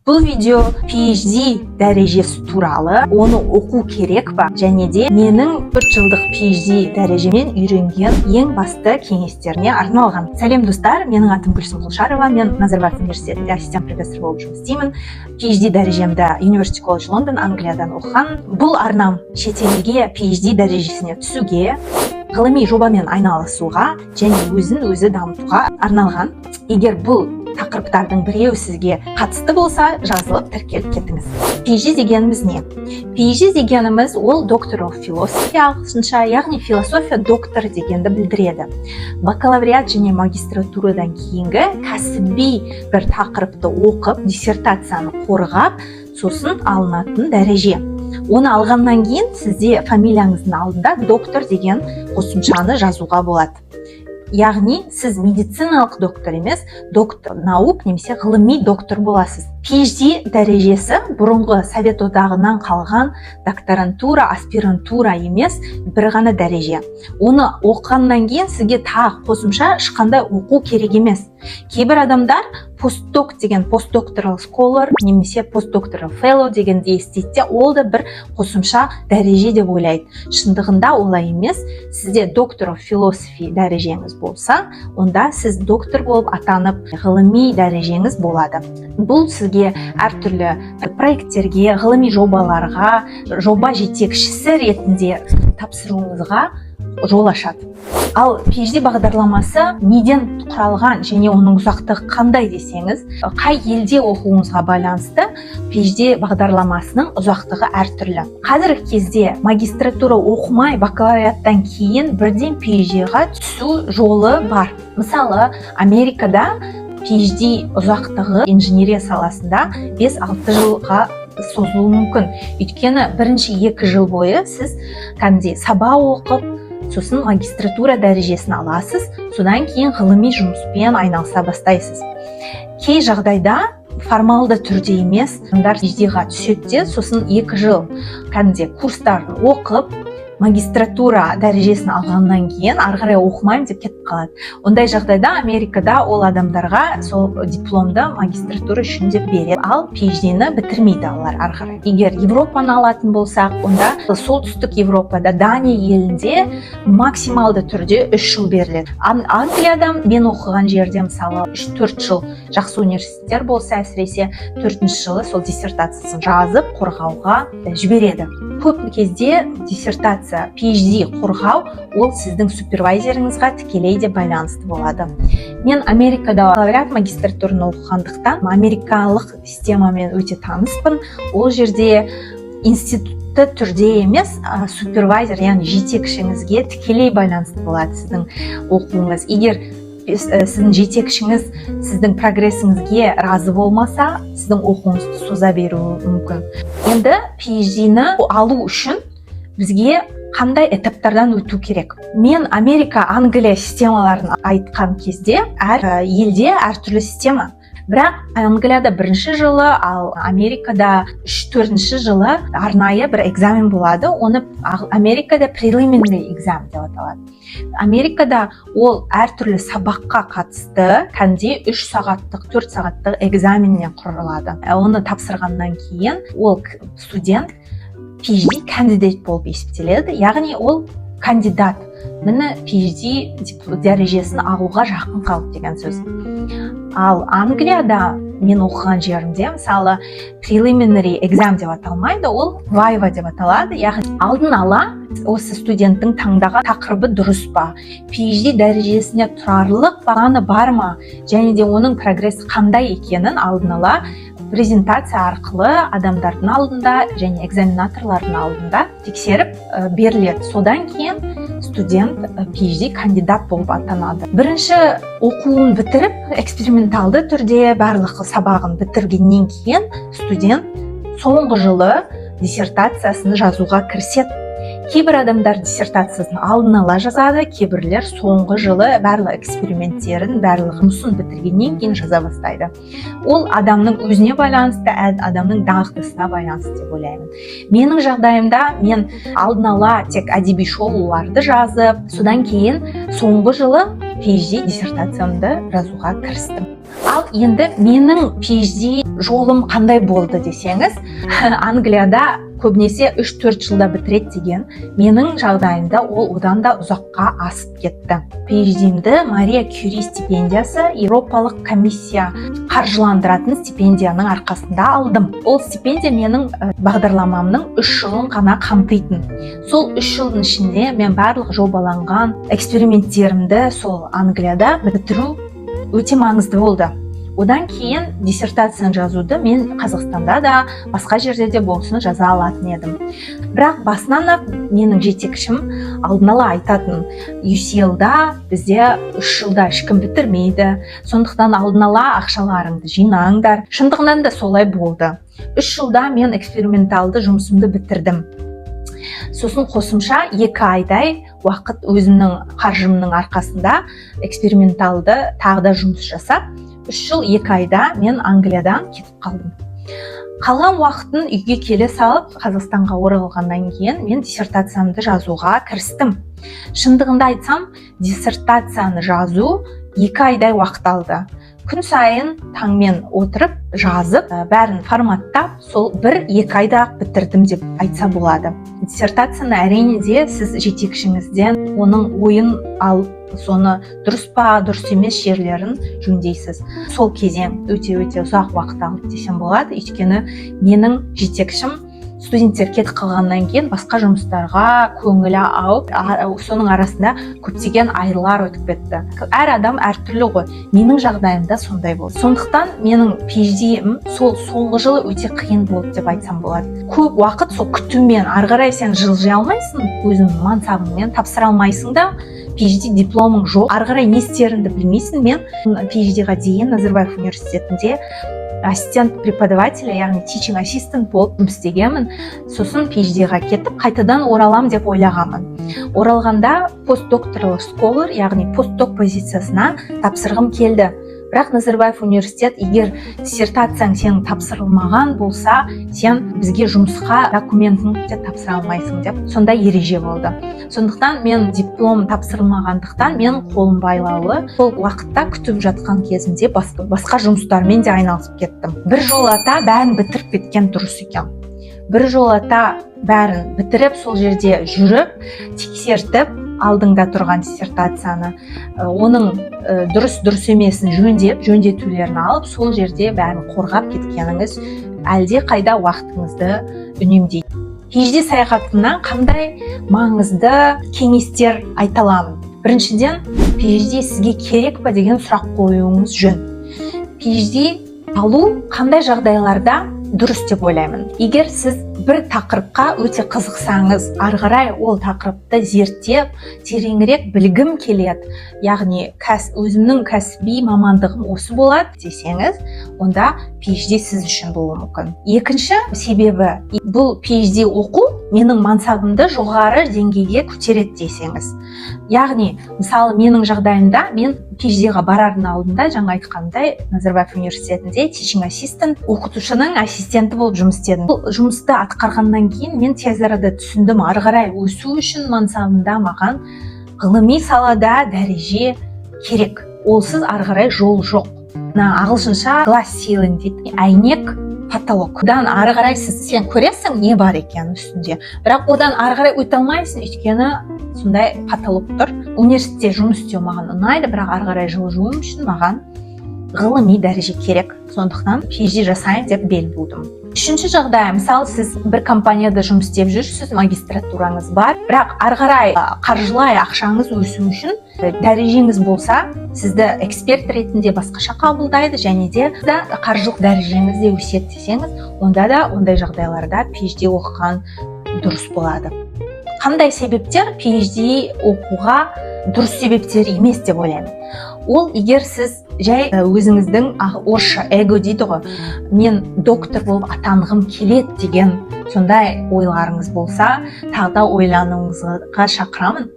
Бұл видео PhD дәрежесі туралы, оны оқу керек па және де менің 4 жылдық PhD дәрежемен үйренген ең басты кеңестеріне арналған. Сәлем, достар! Менің атым Гүлсім Құлшарова. Мен Назарбаев университетінде ассистент профессор болып жұмыс істеймін. PhD дәрежемді University College London, Англиядан оқыған. Бұл арнам шетелге PhD дәрежесіне түсуге, ғылыми жобамен айналысуға және өзін өзі дамытуға арналған. Егер бұл тақырыптардың біреуі сізге қатысты болса, жазылып, тіркеліп кетіңіз. PhD дегеніміз не? PhD дегеніміз ол Doctor of Philosophy ағылшынша, яғни философия докторы дегенді білдіреді. Бакалавриат және магистратурадан кейінгі кәсіби бір тақырыпты оқып, диссертацияны қорғап, сосын алынатын дәреже. Оны алғаннан кейін сізде фамилияңыздың алдында доктор деген қосымшаны жазуға болады, яғни сіз медициналық доктор емес, доктор наук немесе ғылыми доктор боласыз. PhD дәрежесі бұрынғы Совет Одағынан қалған докторантура, аспирантура емес, бір ғана дәреже. Оны оқығаннан кейін сізге тағы қосымша ешқандай оқу керек емес. Кейбір адамдар постдок деген, postdoctoral scholar немесе postdoctoral fellow дегенді естиді де, ол да бір қосымша дәреже деп ойлайды. Шындығында олай емес. Сізде Doctor of Philosophy дәрежеңіз болса, онда сіз доктор болып атанып, ғылыми дәрежеңіз болады. Бұл сізге әртүрлі проекттерге, ғылыми жобаларға жоба жетекшісі ретінде тапсыруыңызға жол ашады. Ал PhD бағдарламасы неден құралған және оның ұзақтығы қандай десеңіз, қай елде оқуыңызға байланысты PhD бағдарламасының ұзақтығы әртүрлі. Қазіргі кезде магистратура оқымай, бакалавриаттан кейін бірден PhD-ға түсу жолы бар. Мысалы, Америкада PhD ұзақтығы инженерия саласында 5-6 жылға созылуы мүмкін, өйткені бірінші 2 жыл бойы сіз кәдімгідей сабақ оқып, сосын магистратура дәрежесін аласыз, содан кейін ғылыми жұмыспен айналыса бастайсыз. Кей жағдайда формалды түрде емес, адамдар PhD-ға түседі де, сосын 2 жыл кәдімгідей курстарын оқып, магистратура дәрежесін алғаннан кейін ары қарай оқымаймын деп кетіп қалады. Ондай жағдайда Америкада ол адамдарға сол дипломды магистратура үшін деп береді, ал PhD-ні бітірмейді олар ары қарай. Егер Европаны алатын болсақ, онда Солтүстік Европада, Дания елінде максималды түрде 3 жыл беріледі. Англияда, мен оқыған жерде, мысалы, 3-4 жыл, жақсы университеттер болса, әсіресе төртінші жылы сол диссертациясын жазып, қорғауға жібереді. Көп кезде диссертация, PhD қорғау ол сіздің супервайзеріңізға тікелей де байланысты болады. Мен Америкада бакалавриат, магистратураны оқығандықтан, америкалық системамен өте таныспын. Ол жерде институтты түрде емес, супервайзер, яғни жетекшіңізге тікелей байланысты болады сіздің оқуыңыз. Егер сіздің жетекшіңіз сіздің прогрессіңізге разы болмаса, сіздің оқуыңызды соза беруі мүмкін. Енді PhD-ні алу үшін бізге қандай этаптардан өту керек? Мен Америка, Англия системаларын айтқан кезде, әр елде әртүрлі система, бірақ Англияда бірінші жылы, ал Америкада үш, төртінші жылы арнайы бір экзамен болады. Оны Америкада preliminary exam деп аталады. Америкада ол әртүрлі сабаққа қатысты кәдімгідей 3 сағаттық, 4 сағаттық экзаменнен құралады. Оны тапсырғаннан кейін ол студент PhD candidate болып есептеледі, яғни ол кандидат, міне, PhD дәрежесін алуға жақын қалды деген сөз. Ал Англияда, мен оқыған жерімде, мысалы, preliminary exam деп аталмайды, ол viva деп аталады, яғни алдын ала осы студенттің таңдаған тақырыбы дұрыс па, PhD дәрежесіне тұрарлық планы бар ма және де оның прогресі қандай екенін алдын ала презентация арқылы адамдардың алдында және экзаменаторлардың алдында тексеріп беріледі. Содан кейін студент PhD кандидат болып атанады. Бірінші оқуын бітіріп, эксперименталды түрде барлық сабағын бітіргеннен кейін студент соңғы жылы диссертациясын жазуға кіріседі. Кейбір адамдар диссертациясын алдын ала жазады, кейбірлер соңғы жылы барлық эксперименттерін, барлық жұмысын бітіргеннен кейін жаза бастайды. Ол адамның өзіне байланысты, адамның дағдысына байланысты деп ойлаймын. Менің жағдайымда мен алдын ала тек әдеби шолуларды жазып, содан кейін соңғы жылы PhD диссертациямды жазуға кірістім. Ал енді менің PhD Жолым қандай болды десеңіз, Англияда көбінесе 3-4 жылда бітіреді деген, менің жағдайымда ол одан да ұзаққа асып кетті. PhD-імді Мария Кюри стипендиясы, Еуропалық комиссия қаржыландыратын стипендияның арқасында алдым. Ол стипендия менің бағдарламамның 3 жылын ғана қамтитын. Сол 3 жылдың ішінде мен барлық жобаланған эксперименттерімді сол Англияда бітіру өте маңызды болды. Одан кейін диссертацияны жазуды мен Қазақстанда да, басқа жерде де болсын жаза алатын едім. Бірақ басынан ақ менің жетекшім алдын ала айтатын: UCL-да бізде 3 жылда ешкім бітірмейді, сондықтан алдын ала ақшаларыңды жинаңдар. Шындығынан да солай болды. 3 жылда мен эксперименталды жұмысымды бітірдім. Сосын қосымша 2 айдай уақыт өзімнің қаржымның арқасында эксперименталды тағы да жұмыс жасап, 3 жыл 2 айда мен Англиядан кетіп қалдым. Қалған уақытын үйге келе салып, Қазақстанға оралғаннан кейін мен диссертациямды жазуға кірістім. Шындығында айтсам, диссертацияны жазу 2 айдай уақыт алды. Күн сайын таңмен отырып жазып, бәрін форматтап, сол бір екі айда ақ бітірдім деп айтса болады. Диссертацияны, әрине де, сіз жетекшіңізден оның ойын алып, соны дұрыс па, дұрыс емес жерлерін жөндейсіз. Сол кезең өте өте ұзақ уақыт алды десем болады, өйткені менің жетекшім студенттер кетіп қалғаннан кейін басқа жұмыстарға көңілі ауып, соның арасында көптеген айлар өтіп кетті. Әр адам әртүрлі ғой, менің жағдайымда сондай болды. Сондықтан менің PhD-ім сол соңғы жылы өте қиын болды деп айтсам болады. Көп уақыт сол күтумен, ары қарай сен жылжи алмайсың, өзің мансабыңмен тапсыра алмайсың да, PhD дипломың жоқ, ары қарай не істеріңді білмейсің. Мен PhD-ға дейін Назарбаев университетінде ассистент преподавателя, яғни teaching assistant болып жұмыс істегенмін. Сосын PhD-ға кетіп, қайтадан оралам деп ойлағанмын. Оралғанда постдокторлық scholar, яғни постдок позициясына тапсырғым келді. Бірақ Назарбаев университет: «Егер диссертацияң сенің тапсырылмаған болса, сен бізге жұмысқа документін де тапсыра алмайсың», — деп сондай ереже болды. Сондықтан мен диплом тапсырылмағандықтан, мен қолым байлаулы. Сол уақытта күтіп жатқан кезімде басқа жұмыстармен де айналысып кеттім. Бір жолата бәрін бітіріп кеткен дұрыс екен. Бір жолата бәрін бітіріп, сол жерде жүріп тексертіп, алдыңда тұрған диссертацияны, оның дұрыс, дұрыс емесін жөндеп, жөндетулерін алып, сол жерде бәрін қорғап кеткеніңіз әлде қайда уақытыңызды үнемдейді. PhD саяхатымнан қандай маңызды кеңестер айта аламын? Біріншіден, PhD сізге керек па деген сұрақ қоюыңыз жөн. PhD алу қандай жағдайларда дұрыс деп ойлаймын? Егер сіз бір тақырыпқа өте қызықсаңыз, ары қарай ол тақырыпты зерттеп, тереңірек білгім келеді, яғни өзімнің кәсіби мамандығым осы болады десеңіз, онда PhD сіз үшін болуы мүмкін. Екінші себебі, бұл PhD оқу менің мансабымды жоғары деңгейге көтереді десеңіз. Яғни, мысалы, менің жағдайымда мен PhD-ға барардың алдында, жаңа айтқанымдай, Назарбаев университетінде teaching assistant, оқытушының ассистенті болып жұмыс істедім. Бұл жұмысты атқарғаннан кейін мен тез арада түсіндім: ары қарай өсу үшін мансабымда маған ғылыми салада дәреже керек, олсыз ары қарай жол жоқ. Мына ағылшынша glass ceiling дейді, әйнек потолок. Одан ары қарай сен көресің не бар екенін үстінде, бірақ одан ары қарай өте алмайсың, өйткені сондай потолок тұр. Университетте жұмыс істеу маған ұнайды, бірақ ары қарай жылжуым үшін маған ғылыми дәреже керек, сондықтан PhD жасайын деп бел будым. Үшінші жағдай: мысалы, сіз бір компанияда жұмыс істеп жүрсіз, магистратураңыз бар, бірақ ары қарай қаржылай ақшаңыз өсу үшін дәрежеңіз болса, сізді эксперт ретінде басқаша қабылдайды және де қаржылық дәрежеңіз де өседі десеңіз, онда да, ондай жағдайларда PhD оқыған дұрыс болады. Қандай себептер PhD оқуға дұрыс себептер емес деп ойлаймын? Ол егер сіз жай өзіңіздің, орысша эго дейді ғой, мен доктор болып атанғым келеді деген сондай ойларыңыз болса, тағы да ойлануыңызға шақырамын.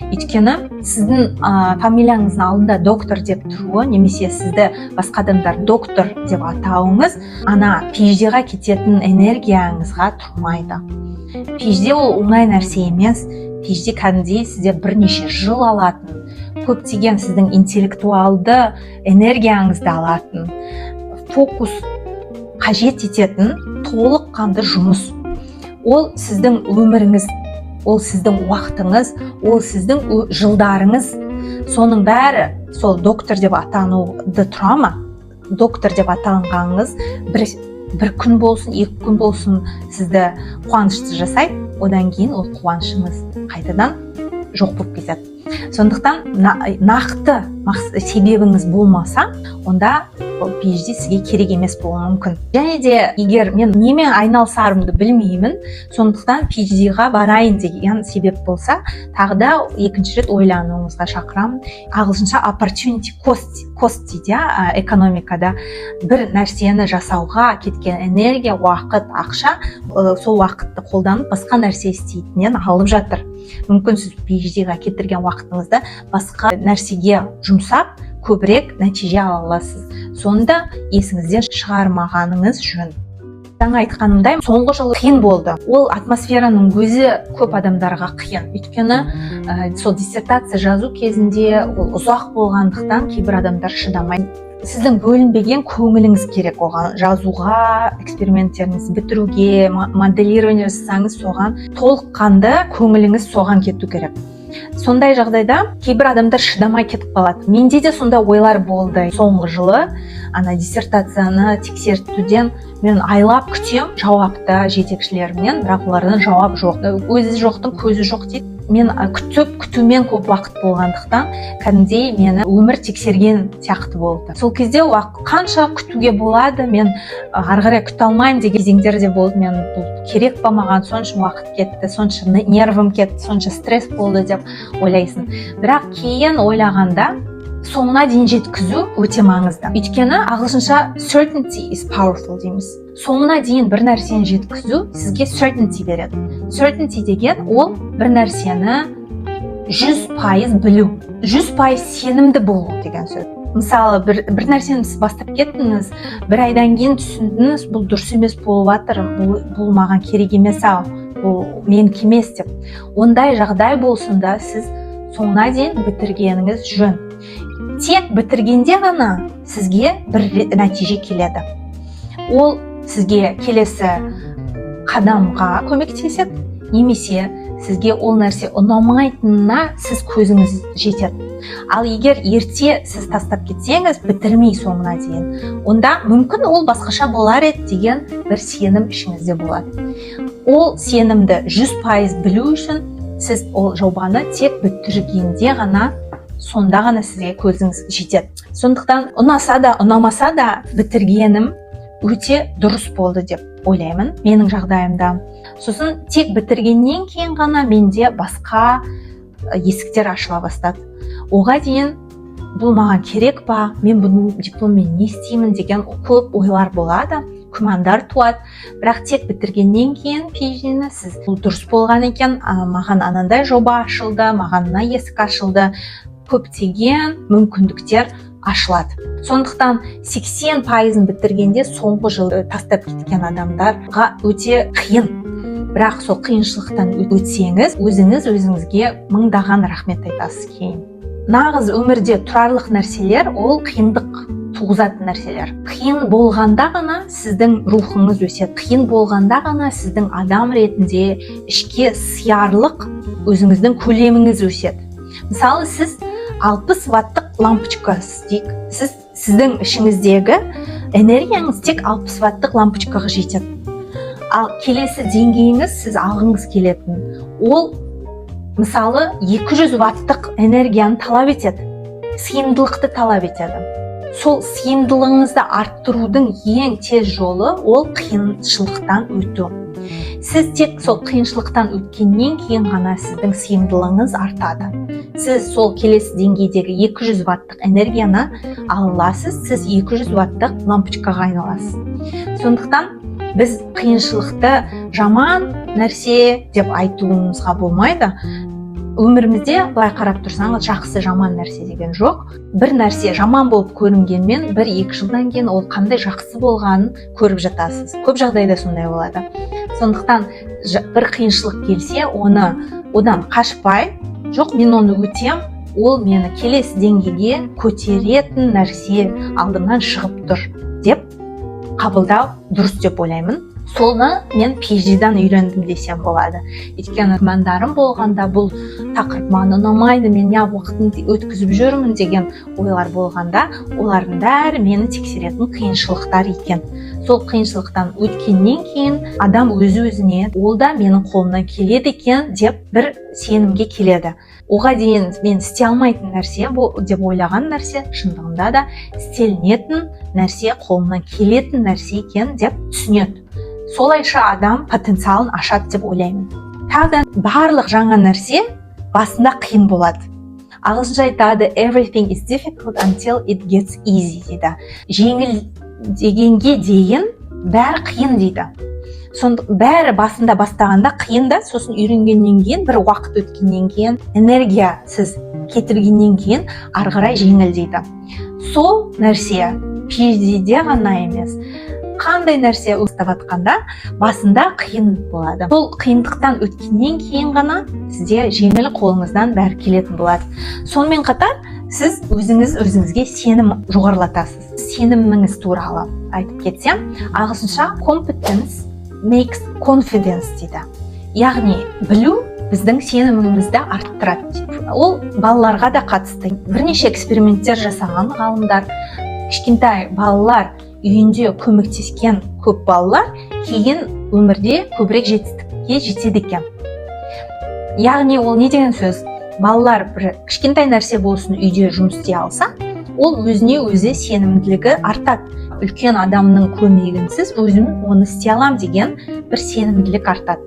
Өйткені сіздің фамилияңыздың алдында доктор деп тұруы немесе сізді басқа адамдар доктор деп атауыңыз ана PhD-ға кететін энергияңызға тұрмайды. PhD ол оңай нәрсе емес. PhD кәдімгідей сізде бірнеше жыл алатын, көптеген сіздің интеллектуалды энергияңызды алатын, фокус Қажет ететін толыққанды жұмыс. Ол сіздің өміріңіз, ол сіздің уақытыңыз, ол сіздің жылдарыңыз. Соның бәрі сол доктор деп атануды тұра ма? Доктор деп атанғаныңыз бір күн болсын, 2 күн болсын, сізді қуанышты жасайды. Одан кейін ол қуанышыңыз қайтадан жоқ болып кетеді. Сондықтан нақты себебіңіз болмаса, онда ол PhD сізге керек емес болуы мүмкін. Және де егер мен немен айналысарымды білмеймін, сондықтан PhD-ға барайын деген себеп болса, тағы да екінші рет ойлануыңызға шақырамын. Ағылшынша opportunity cost дейді, иә, экономикада. Бір нәрсені жасауға кеткен энергия, уақыт, ақша, сол уақытты қолданып, басқа нәрсе істейтіннен алып жатыр. Мүмкін, сіз PhD-ға кетірген уақытыңызды басқа нәрсеге жұмсап, көбірек нәтиже ала аласыз. Соны да есіңізден шығармағаныңыз жөн. Жаңа айтқанымдай, соңғы жылы қиын болды. Ол атмосфераның өзі көп адамдарға қиын, өйткені сол диссертация жазу кезінде ол ұзақ болғандықтан, кейбір адамдар шыдамай. Сіздің бөлінбеген көңіліңіз керек оған, жазуға, эксперименттеріңізді бітіруге, моделирование жасасаңыз, соған толыққанды көңіліңіз соған кету керек. Сондай жағдайда кейбір адамдар шыдамай кетіп қалады. Менде де сондай ойлар болды. Соңғы жылы ана диссертацияны тексертуден мен айлап күтемін жауапты жетекшілерімнен, бірақ олардан жауап жоқ. Өзі жоқтың көзі жоқ дейді. Мен күтіп, күтумен көп уақыт болғандықтан, кәдімгідей мені өмір тексерген сияқты болды. Сол кезде қанша күтуге болады, мен ары қарай күте алмаймын деген кезеңдер де болды. Мен бұл керек па маған, сонша уақыт кетті, сонша нервім кетті, сонша стресс болды деп ойлайсың. Бірақ кейін ойлағанда, соңына дейін жеткізу өте маңызды, өйткені ағылшынша «certainty is powerful» дейміз. Соңына дейін бір нәрсені жеткізу сізге certainty береді. Certainty деген ол бір нәрсені 100% білу, 100% сенімді болу деген сөз. Мысалы, бір нәрсені сіз бастап кеттіңіз, бір айдан кейін түсіндіңіз, бұл дұрыс емес болып жатыр, бұл маған керек емес ау, бұл менікі емес деп. Ондай жағдай болсын да, сіз соңына дейін бітіргеніңіз жөн. Тек бітіргенде ғана сізге бір нәтиже келеді. Ол сізге келесі қадамға көмектеседі немесе сізге ол нәрсе ұнамайтынына сіз көзіңіз жетеді. Ал егер ерте сіз тастап кетсеңіз, бітірмей соңына дейін, онда мүмкін ол басқаша болар еді деген бір сенім ішіңізде болады. Ол сенімді 100% білу үшін сіз ол жобаны тек бітіргенде ғана, сонда ғана сізге көзіңіз жетеді. Сондықтан ұнаса да, ұнамаса да, бітіргенім өте дұрыс болды деп ойлаймын менің жағдайымда. Сосын тек бітіргеннен кейін ғана менде басқа есіктер ашыла бастады. Оға дейін бұл маған керек па, мен бұның дипломмен не істеймін деген көп ойлар болады, күмәндар туады. Бірақ тек бітіргеннен кейін PhD-ні сіз бұл дұрыс болған екен, маған анандай жоба ашылды, маған мына есік ашылды, көптеген мүмкіндіктер ашылады. Сондықтан 80%-ын бітіргенде соңғы жылы тастап кеткен адамдарға өте қиын, бірақ сол қиыншылықтан өтсеңіз, өзіңіз өзіңізге мыңдаған рахмет айтасыз кейін. Нағыз өмірде тұрарлық нәрселер ол қиындық туғызатын нәрселер. Қиын болғанда ғана сіздің рухыңыз өседі, қиын болғанда ғана сіздің адам ретінде ішке сиярлық өзіңіздің көлеміңіз өседі. Мысалы, сіз 60 ваттық лампочкасыз дейік. Сіздің ішіңіздегі энергияңыз тек 60 ваттық лампочкаға жетеді. Ал келесі деңгейіңіз, сіз алғыңыз келетін, ол мысалы 200 ваттық энергияны талап етеді, сыйымдылықты талап етеді. Сол сыйымдылығыңызды арттырудың ең тез жолы ол қиыншылықтан өту. Сіз тек сол қиыншылықтан өткеннен кейін ғана сіздің сыйымдылығыңыз артады. Сіз сол келесі деңгейдегі 200 ваттық энергияны ала аласыз, сіз 200 ваттық лампочкаға айналасыз. Сондықтан біз қиыншылықты жаман нәрсе деп айтуымызға болмайды. Өмірімізде былай қарап тұрсаңыз, жақсы, жаман нәрсе деген жоқ. Бір нәрсе жаман болып көрінгенмен, 1-2 жылдан кейін ол қандай жақсы болғанын көріп жатасыз. Көп жағдайда сондай болады. Сондықтан бір қиыншылық келсе, оны одан қашпай, жоқ, мен оны өтем, ол мені келесі деңгейге көтеретін нәрсе алдымнан шығып тұр деп Қабылдау дұрыс деп ойлаймын. Соны мен PhD-дан үйрендім десем болады, өйткені күмәндарым болғанда, бұл тақырып маған ұнамайды, мен неғып уақытын өткізіп жүрмін деген ойлар болғанда, олардың бәрі мені тексеретін қиыншылықтар екен. Сол қиыншылықтан өткеннен кейін адам өз өзіне ол да менің қолымнан келеді екен деп бір сенімге келеді. Оға дейін мен істей алмайтын нәрсе бұл деп ойлаған нәрсе шындығында да істелінетін нәрсе, қолымнан келетін нәрсе екен деп түсінеді. Солайша адам потенциалын ашады деп ойлаймын. Тағы да барлық жаңа нәрсе басында қиын болады. Ағылшынша айтады: "Everything is difficult until it gets easy", – дейді. Жеңіл дегенге дейін бәрі қиын дейді. Сонда бәрі басында бастағанда қиын да, сосын үйренгеннен кейін, бір уақыт өткеннен кейін, энергия сіз кетіргеннен кейін ары қарай жеңілдейді. Сол нәрсе PhD-де ғана емес, қандай нәрсе ұстап жатқанда басында қиын болады. Сол қиындықтан өткеннен кейін ғана сізде жеңіл, қолыңыздан бәрі келетін болады. Сонымен қатар сіз өзіңіз өзіңізге сенім жоғарылатасыз. Сеніміңіз туралы айтып кетсем, ағылшынша "competence makes confidence" дейді, яғни білу біздің сенімімізді арттырады дейді. Ол балаларға да қатысты. Бірнеше эксперименттер жасаған ғалымдар: кішкентай балалар үйінде көмектескен көп балалар кейін өмірде көбірек жетістікке жетеді екен. Яғни ол не деген сөз? Балалар бір кішкентай нәрсе болсын, үйде жұмыс істей алса, ол өзіне өзі сенімділігі артады. Үлкен адамның көмегінсіз өзім оны істей аламын деген бір сенімділік артады.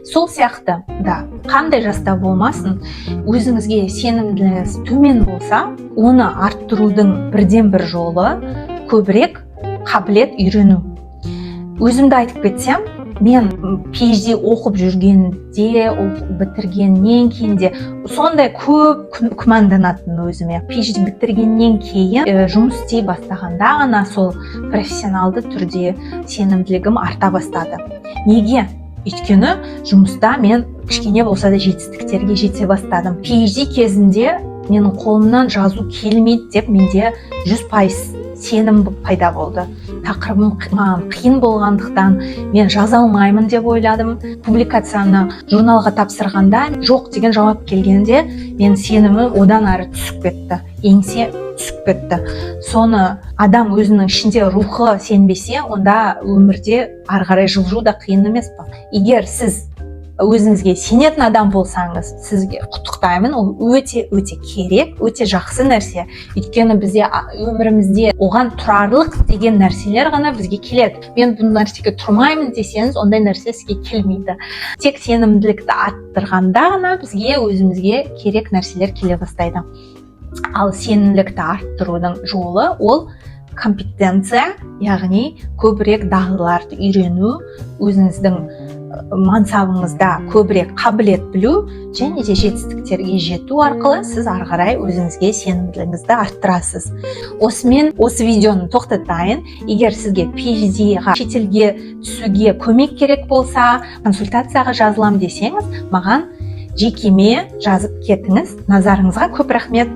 Сол сияқты да, қандай жаста болмасын, өзіңізге сенімділігіңіз төмен болса, оны арттырудың бірден бір жолы – көбірек қабілет үйрену. Өзімді айтып кетсем, мен PhD оқып жүргенде, оқып бітіргеннен кейін де сондай көп күмәнданатынмын өзіме. PhD бітіргеннен кейін, жұмыс істей бастағанда ғана сол профессионалды түрде сенімділігім арта бастады. Неге? Өйткені жұмыста мен кішкене болса да жетістіктерге жете бастадым. PhD кезінде менің қолымнан жазу келмейді деп менде 100% сенім пайда болды. Тақырыбым маған қиын болғандықтан, мен жаза алмаймын деп ойладым. Публикацияны журналға тапсырғанда жоқ деген жауап келгенде, мен сенімім одан ары түсіп кетті, еңсе түсіп кетті. Соны адам өзінің ішінде рухы сенбесе, онда өмірде ары қарай жылжу да қиын емес па? Егер сіз өзіңізге сенетін адам болсаңыз, сізге құттықтаймын. Ол өте өте керек, өте жақсы нәрсе, өйткені бізде өмірімізде оған тұрарлық деген нәрселер ғана бізге келеді. Мен бұл нәрсеге тұрмаймын десеңіз, ондай нәрсе сізге келмейді. Тек сенімділікті арттырғанда ғана бізге өзімізге керек нәрселер келе бастайды. Ал сенімділікті арттырудың жолы – ол компетенция, яғни көбірек дағдыларды үйрену, өзіңіздің мансабыңызда көбірек қабілет білу және де жетістіктерге жету арқылы сіз ары қарай өзіңізге сенімділігіңізді арттырасыз. Осымен осы видеоны тоқтатайын. Егер сізге PhD-ға шетелге түсуге көмек керек болса, консультацияға жазыламын десеңіз, маған жекеме жазып кетіңіз. Назарыңызға көп рахмет.